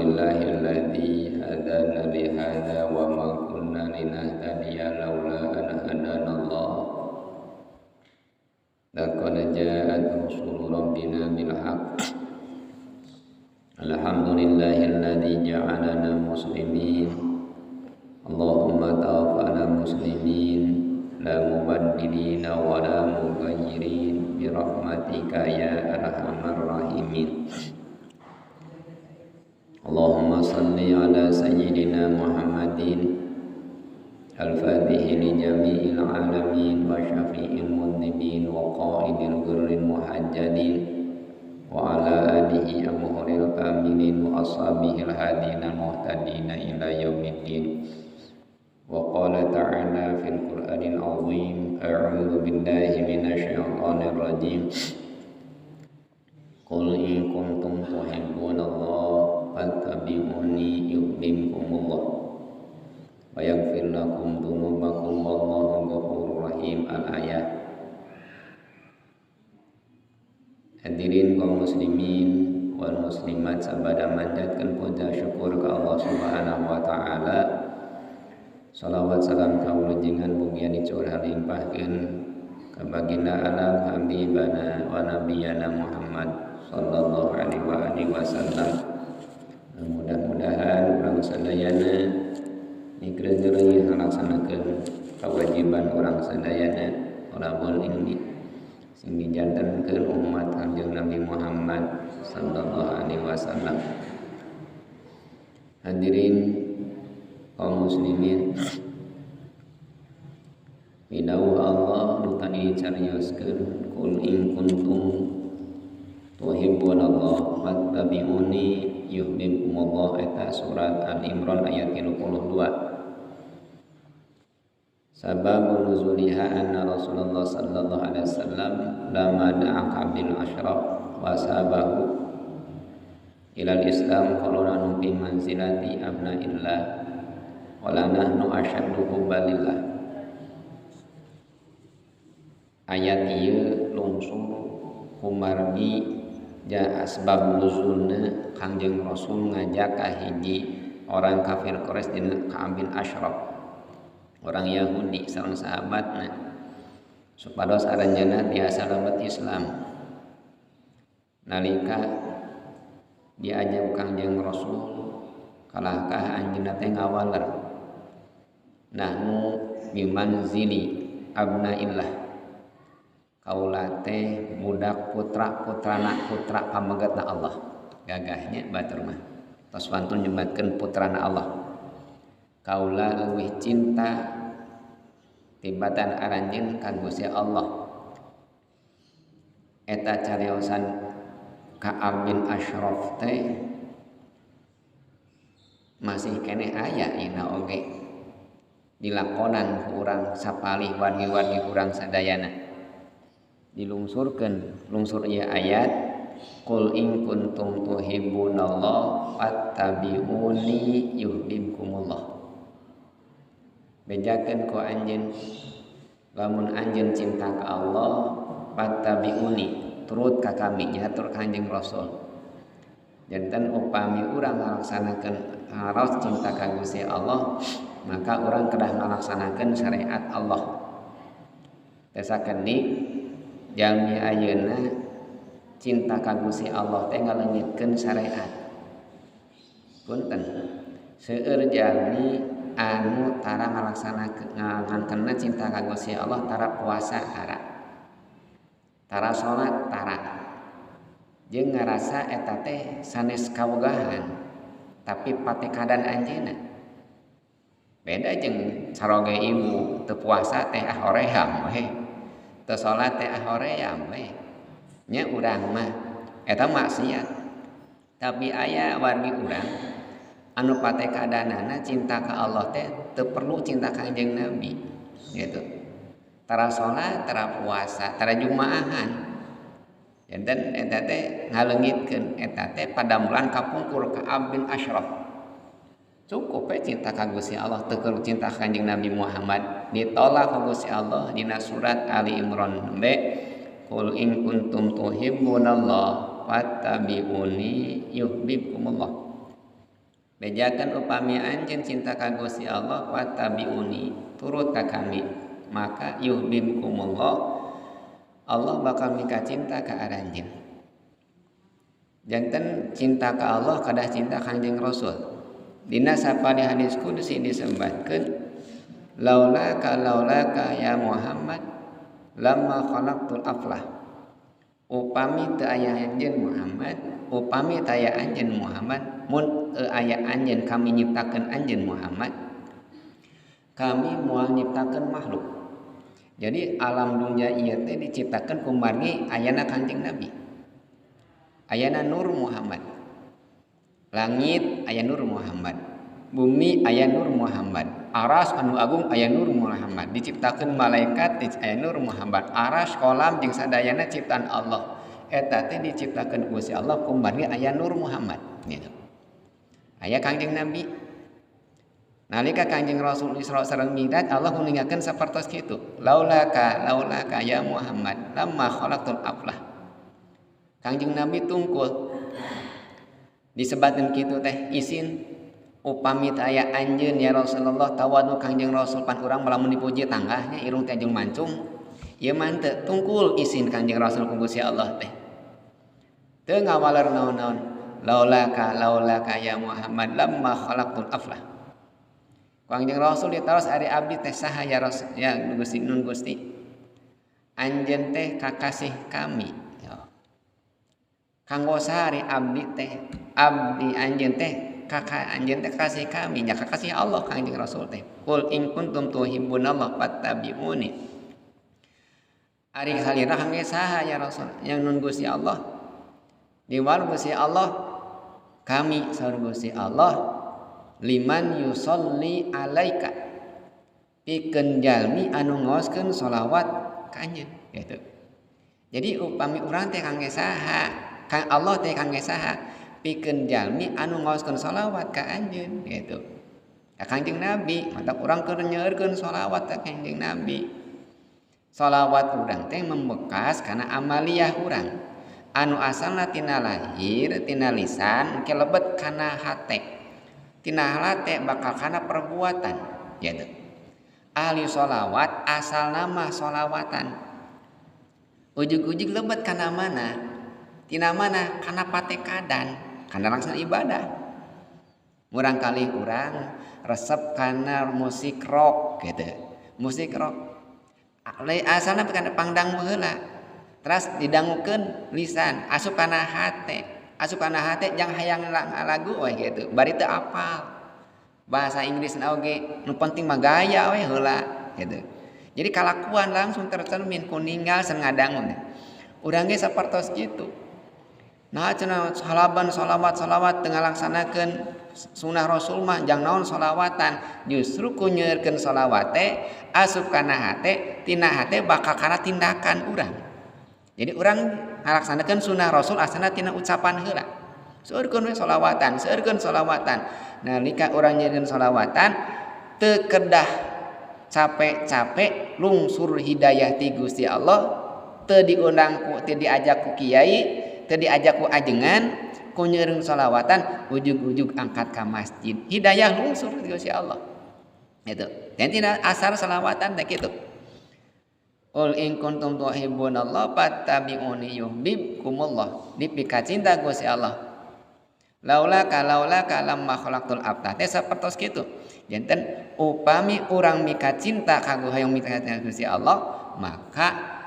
Alhamdulillahilladzi hadana li hadza wa ma kunna linahtadiya laula an hadanallah. Laqad ja'at rusulu rabbina bil haqq. Alhamdulillahilladzi ja'alana muslimin. Allahumma tawaffana muslimin la mubaddilina wa la mughayyirin bi rahmatika ya arhamar rahimin. Allahumma salli ala sayyidina Muhammadin al-fatihi li jami'il alamin wa syafi'il mudhnibin wa qa'idil ghurril muhajjalin wa ala alihi amhuril kamilin wa ashabihil hadina muhtadina ila yaumiddin. Wa qala ta'ala fil qur'anil azim, a'udzu billahi minasyaitonir rajim. Qul in kuntum tuhibbunallaha fattabi'uni yuhibbukumullah wa yaghfir lakum dzunubakum wallahu ghafurur rahim. Al-ayat. Hadirin kaum muslimin wal muslimat, sabada manjatkeun puja syukur ka Allah Subhanahu wa taala. Salawat salam kaulujengan mugia dicurah limpahkeun ka baginda alam habibana wa nabiyana Muhammad sallallahu alaihi wa alihi wasallam. Mudah-mudahan urang sadayana nikreun ngalaksanakeun kewajiban urang sadayana talabul ilmi sing dijantenkeun umat Kanjeng Nabi Muhammad sallallahu alaihi wasallam. Hadirin kaum muslimin, bidawuh Allah nu tadi carioskeun, qul in kuntum tuhibbunallaha fattabi'uni yuhibbukumullah, eta surat Al-Imran ayat 32. Sababun nuzuliha anna Rasulullah sallallahu alaihi wasallam lama da'a Ka'ab bin Ashraf wa sahabahu ilal Islam qaluna fi manzilati abna'illah wa la nahnu ashaddu hubbalillah. Ayat ieu lungsur kumargi ja asbab nuzulna Kangjeng Rasul ngajak ka hiji orang kafir Quraisy dina Ka'ab bin Ashraf, orang Yahudi sareng sahabatna, supados aranjeunna tiasa lebet Islam. Nalika diajak Kangjeng Rasul kalahkah anjeunna teh ngawaler, nahnu bimanzili abnaillah, kaula teh budak putra putrana putra pamegatna Allah. Gagahnya batur mah tos wantun nyebatkeun putrana Allah. Kaula leuwih cinta tibatan aranjeun ka Gusti Allah. Eta cariosan Ka'ab bin Ashraf teh masih keneh aya ina oge dilakonan ku urang sapalih wargi-wargi urang sadayana. Dilungsurkeun lungsur ieu ayat, qul in kuntum tuhibbunallaha fattabi'uni yuhibbukumullah. Bejakeun ku anjeun, lamun anjeun cinta ka Allah, fattabi'uni, turut ka kami, nya tur ka Kanjeng Rasul. Janten upami urang ngalaksanakeun ngaros cinta ka Gusti Allah, maka urang kedah ngalaksanakeun syariat Allah. Teh sakedik jalmi ayeuna cinta ka Gusti Allah teh ngaleungitkeun syariat. Punten, seueur jalmi anu tara ngalaksanakeun ngantenna cinta ka Gusti Allah, tara puasa tara, tara salat tara, jeung ngarasa eta teh sanes kawogahan, tapi patekadan anjeunna. Beda jeung saroge ibu, teu puasa teh ah hoream we, teu salat teh ah hoream we. Nya urang mah eta maksiat. Tapi aya wargi urang anu patekadanana cinta ka Allah teh teu perlu cinta ka Kanjeng Nabi gitu. Tara salat, tara puasa, tara jumaahan. Janten eta teh ngaleungitkeun eta teh padamelan kapungkur Ka'ab bin Ashraf. Cukup we cinta ka Gusti Allah, teu perlu cinta ka Kanjeng Nabi Muhammad. Ditolak ku Gusti Allah dina surat Ali Imran B, qul in kuntum tuhibbunallaha fattabi'uni yuhibbukumullah. Bejakeun upami anjeun cinta ka Gusti Allah wattabi'uni, turut ka kami, maka yuhibbukumullah, Allah bakal mika cinta ka aranjeun. Janten cinta ka Allah kadah cinta Kangjeng Rasul. Dina sapali hadis qudsi disebatkeun laulaka laulaka ya Muhammad lamma khalaqtul aflah. Upami teu aya anjeun Muhammad, upami teu aya anjeun Muhammad, mun teu aya anjeun kami nyiptakeun anjeun Muhammad, kami moal nyiptakeun makhluk. Jadi alam dunia ieu teh diciptakeun kumargi ayana Kangjeng Nabi. Ayana Nur Muhammad. Langit aya Nur Muhammad, bumi aya Nur Muhammad, aras anu agung aya Nur Muhammad, diciptakeun malaikat aya Nur Muhammad, aras kolam jeung sadayana ciptaan Allah. Eta teh diciptakeun Gusti Allah kumargi aya Nur Muhammad gitu. Aya Kangjeng Nabi. Nalika Kangjeng Rasul Isra sareng Mi'raj Allah nguningakeun sapertos kitu. Laulaka laulaka ya Muhammad lamma khalaqtul aflah. Kangjeng Nabi tungkul disebatkeun kitu teh isin upami teu aya anjeun ya Rasulullah tawadu Kangjeng Rasul pan urang lamun dipuji tanggahnya irung teh jeung mancung. Ieu mah teu tungkul isin Kangjeng Rasul ku Gusti Allah teh. Teu ngawaler naon-naon. Laulaka laulaka ya Muhammad lamma khalaqtul aflah. Kangjeng Rasul ditaros ari abdi teh saha ya Rasul ya Gusti nun Gusti. Anjeun teh kakasih kami. Kanggo saha ari abdi teh? Abdi anjeun teh kakak anjeun teh kasih kami nya kakasih Allah Kangjeng Rasul teh. Qul in kuntum tuhibbunallah fattabi'uni. Ari salira kangge saha ya Rasul yang nun Gusti Allah. Diwal Gusti Allah kami saur Gusti Allah liman yusolli alaika pikeun jalmi anu ngaoskeun sholawat ka anjeun gitu. Jadi upami urang teh kangge saha? Kang Allah teh kangge saha? Pikeun jalmi anu ngaoskeun sholawat ka anjeun gitu. Ka Kangjeng Nabi, mata urang keur nyeurkeun sholawat ka Kangjeng Nabi. Sholawat urang teh membekas kana amaliyah urang. Anu asalna tina lahir, tina lisan, engke lebet kana hate. Tina hate bakal kana perbuatan gitu. Ahli sholawat asalna mah sholawatan. Ujug-ujug lebet kana mana? Tina mana? Kana patekadan, kana langsung ibadah. Murang kali urang resep kana musik rock gitu. Musik rock. Asalna kana pangdang heula. Terus didangukeun lisan, asup kana hate. Asup kana hate jang hayang lagu we gitu. Bari teu apal. Bahasa Inggris na oge, nu penting mah gaya we heula gitu. Jadi kalakuan langsung tercermin ku ninggal sengadangun. Urang ge sapertos kitu. Nah cenah salaban sholawat sholawat teu ngalaksanakeun sunah Rasul mah jang naon sholawatan, justru ku nyeurkeun sholawat teh asup kana hate, tina hate bakal kana tindakan urang. Jadi urang ngalaksanakeun sunah Rasul asana tina ucapan heula. Seueurkeun we sholawatan, seueurkeun sholawatan. Nalika urang nyeurkeun sholawatan teu kedah capek-capek lungsur hidayah ti Gusti Allah, teu diundang ku teu diajak ku kiai, teu diajak ku ajengan, ku nyeureun sholawatan ujug-ujug angkat ka masjid. Hidayah lungsur ti Gusti Allah. Gitu. Dan tina asar sholawatan teh kitu. Qul in kuntum tuhibbunallah fattabi'uni yuhibbukumullah. Dipika cinta Gusti Allah. Laulaka laulaka lamma khalaqtul abta. Teh sapertos kitu. Janten upami urang mika cinta ka hayang mika cinta Gusti Allah, maka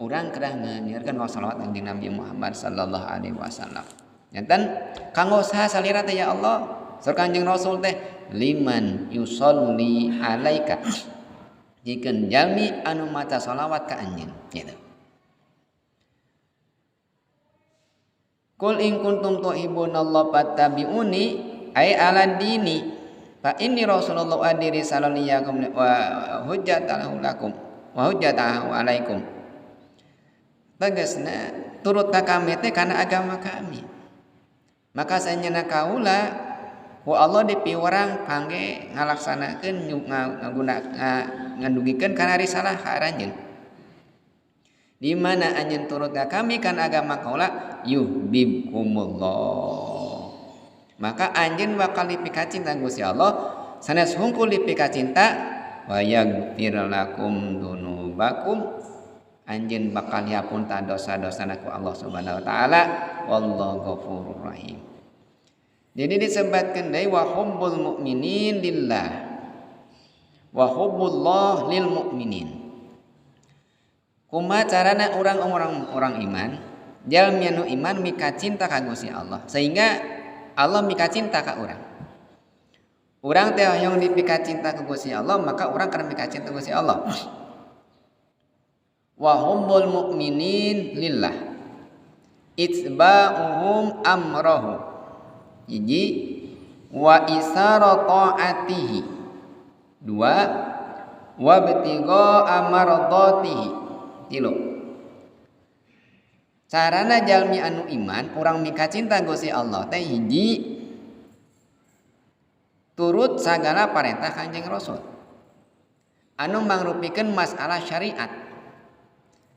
urang kedah nyeurkeun sholawat kanjeng Nabi Muhammad sallallahu alaihi wasallam. Janten kanggo saha salira teh ya Allah? Saur Kanjeng Rasul teh liman yusolli alaika. Jikeun jalmi anu maca sholawat ka anjeun gitu. Qul in kuntum tuhibbunallaha fattabi'uni ay ala dini fa inni rasulullah adiri sallallahu wa hujjatahu lakum wa hujjatahu alaikum. Tegasna turut ka kami teh kana agama kami. Maka sanyana kaula ku Allah dipiwarang kangge ngalaksanakeun ngaguna ngandugikeun kana risalah ka aranjeun. Di mana anjeun turut ka kami kana agama kaula yuhibbukumullah. Maka anjeun bakal dipikacinta Gusti Allah, sanes hungkul dipikacinta, wa yaghfir lakum dzunubakum, anjeun bakal dihapunta dosa-dosana ku Allah Subhanahu wa taala. Wallahu ghafurur rahim. Jadi disebutkan deui wa hubbul mu'minin lillah wa hubbullah lil mu'minin. Kumaha carana orang iman, jalmi anu iman mika cinta ka Gusti Allah sehingga Allah mika cinta ka urang. Urang teh hoyong dipika cinta ku Gusti Allah, maka urang kana mika cinta Gusti Allah. Wa hubbul mu'minin lillah itba'uhum amrahu, hiji, wa isara ta'atihi, dua, wa ibtigha'a mardatihi, tilu. Carana jalmi anu iman urang mika cinta Gusti Allah teh hiji, turut sagala parentah Kanjeng Rasul anu mangrupikeun masalah syariat.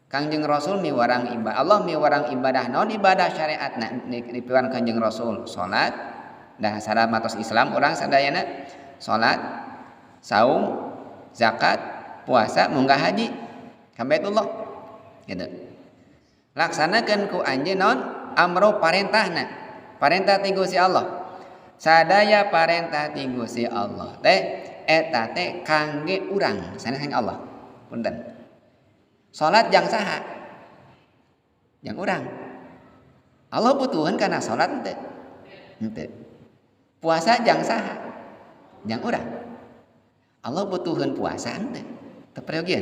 Kangjeng Rasul miwarang ibadah, Allah miwarang ibadah naon ibadah syariatna dipiwarang Kangjeng Rasul, salat, dah sadaya matos Islam urang sadayana, salat, saum, zakat, puasa, munggah haji ka Baitullah gitu. Laksanakeun ku anjeun naon amro parentahna, parentah ti Gusti Allah. Sadaya parentah ti Gusti Allah teh eta teh kangge urang sanes kangge Allah. Punten. Salat jang saha? Jang urang. Allah butuhan kana salat henteu? Henteu. Puasa jang saha? Jang urang. Allah butuhan puasa henteu? Teu peryogian.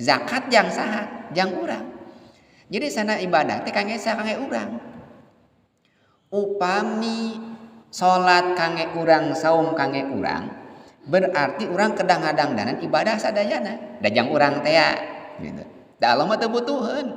Zakat jang saha? Jang urang. Jadi sana ibadah teh kangge saha? Kangge urang. Upami salat kangge urang, saum kangge urang, berarti urang kedah ngadangdanan ibadah sadayana. Da jang urang teh ya, gitu. Da Allah mah teu butuheun.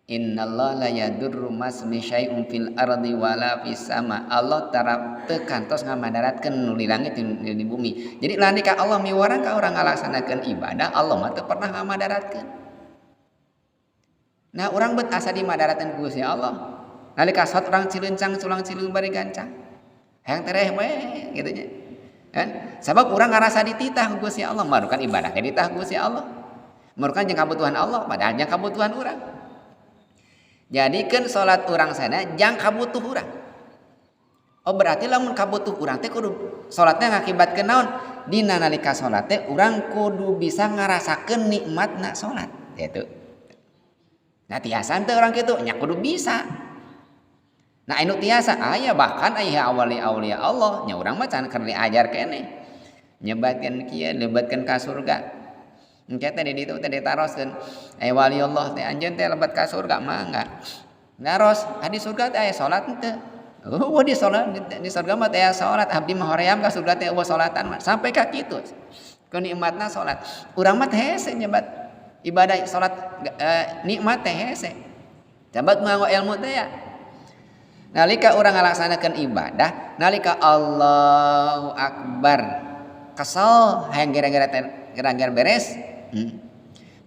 Innallaha la yadurru masmi syai'un fil ardi wala fis sama. Allah tara teu kantos ngamadaratkeun nu di langit nu di bumi. Jadi nalika Allah miwarang ka urang ngalaksanakeun ibadah, Allah mah teu pernah ngamadaratkeun. Nah, urang bet asa dimadaratkeun ku Gusti Allah. Nalika salat urang cilencang culang cileung bari gancang. Hayang tereh we kitu nya. Kan? Sabab urang ngarasa dititah ku Gusti Allah, marukan ibadah ge dititah ku Gusti Allah. Merupakan jang kabutuhan Allah, padahal jang kabutuhan urang. Jadikeun salat urang sana jang kabutuh urang. Oh berarti lamun kabutuh urang teh kudu salatnya ngakibatkeun naon? Dina nalika salat teh urang kudu bisa ngarasakeun nikmatna salat, gitu. Nah tiasa teh urang kitu nya kudu bisa. Nah anu tiasa aya bahkan aya awali aulia Allah nya urang mah can keur diajar keneh. Nyebatkeun kieu, lebatkeun ka surga. Engke teh di ditu teh ditaroskeun, wali Allah teh anjeun teh lebat ka surga mangga. Naros, di surga teh aya salat henteu? Oh di salat di surga mah teh aya salat, abdi mah hoream ka surga teh eueuh salatan mah. Sampai ka kitu. Kenikmatna salat. Urang mah teh hese nyebat ibadah salat, nikmat teh hese. Jabat nganggo ilmu teh ya. Nalika urang ngalaksanakeun ibadah, nalika Allahu Akbar, kesel hayang gara-gara gara-gara beres.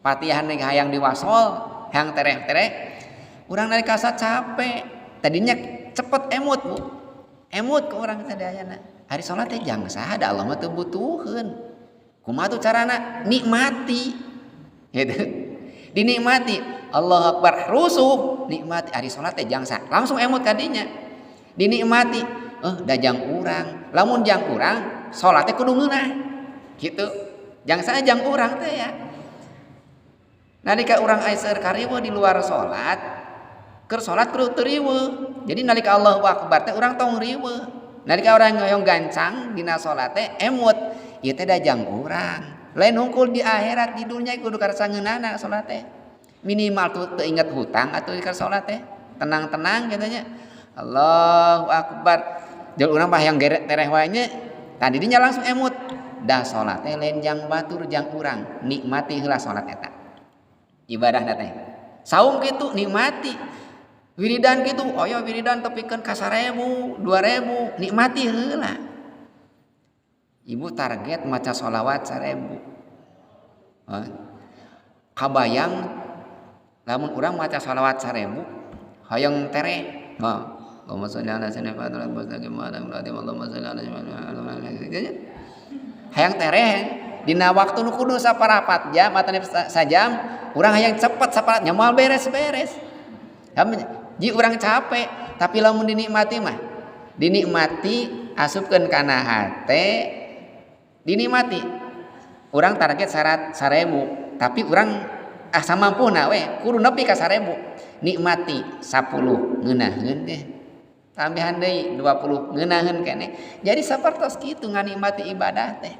Patihan hayang diwasol, hayang tereh-tereh. Urang nalika asa capek, tadinya cepet emut bu, emut ke urang sadayana. Hari salat teh jang saha da Allah mah teu butuheun. Kumaha tuh carana? Nikmati. Gitu. Dinikmati. Allah Akbar rusuh, nikmati hari salat teh jang saha. Langsung emut kadinya. Dinikmati. Da jang urang. Lamun jang urang, salat teh kudu ngeunah. Gitu. Jang saha jang urang teh ya. Nalika urang aya seueur kariweuh di luar salat, keur salat kudu teu riweuh. Jadi nalika Allahu Akbar teh urang tong riweuh. Nalika urang hoyong gancang dina salat teh emut, ieu teh da jang urang. Lain hungkul di akhirat di dunya kudu karasa ngeunana salat teh. Minimal tuh teu inget hutang atuh keur salat teh. Tenang-tenang kitu nya. Allahu Akbar. Jeung urang mah hayang gerek tereh wae nya, tadi dinya langsung emut. Dah salat teh lain jang batur jang urang, nikmati heula salat eta. Ibadahna teh. Saum kitu nikmati. Wiridan kitu, oh ya wiridan tepikeun ka 1000, 2000, nikmati heula. Ibu target maca sholawat 1000. Kabayang lamun urang maca sholawat 1000, hoyong tereh. Allahumma sholli ala sayyidina Muhammad, Allahumma sholli ala sayyidina. Hayang tereh dina waktu nu kudu saparapat jam atau sajam, urang hayang cepet saparapat nya, moal beres-beres. Ji urang capek. Tapi lamun dinikmati mah, dinikmati, asupkeun kana hate, dinikmati. Urang target syarat 1000, tapi urang ah samampuna we, kudu nepi ka 1000. Nikmati 10 ngeunaheun teh, tambahan deui 20 ngeunaheun keneh. Jadi sapertos kitu nganikmati ibadah teh,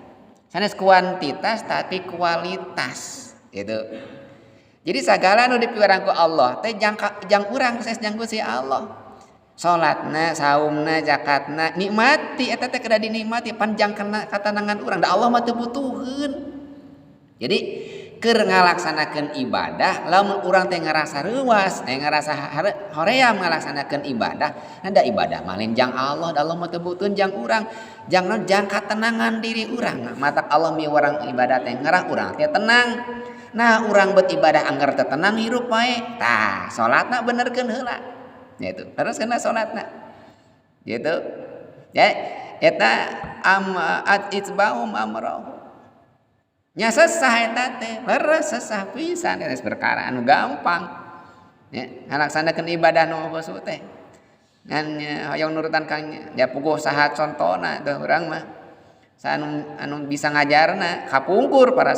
sanes kuantitas tapi kualitas gitu. Jadi segala nu dipiwarang ku Allah teh jang jang urang, sanes jang Gusti Allah. Salatna, saumna, zakatna, nikmati eta teh, kedah dinikmati panjang kena katenangan urang, da Allah mah teu butuheun. Jadi keur ngalaksanakeun ibadah, lamun urang teh ngarasa reuwas, ngarasa hoream ngalaksanakeun ibadah, nah da ibadah mah lain jang Allah, da Allah mah teu butuheun jang urang, jang naon? Jang katenangan diri urang. Matak Allah miwarang ibadah teh ngarah urang teh tenang. Nah, urang bet ibadah anggar teu tenang hirup wae. Tah, salatna benerkeun heula gitu, terus kena salatna gitu ya. Eta am at itba'um amrahu nya sesah, eta teh leres, sesah pisan. Eta perkara anu gampang ya, ngalaksanakeun ibadah nu khusyuk teh. Ngan hoyong nurutan kang ya puguh saha contona tuh. Urang mah anu anu bisa ngajarna kapungkur para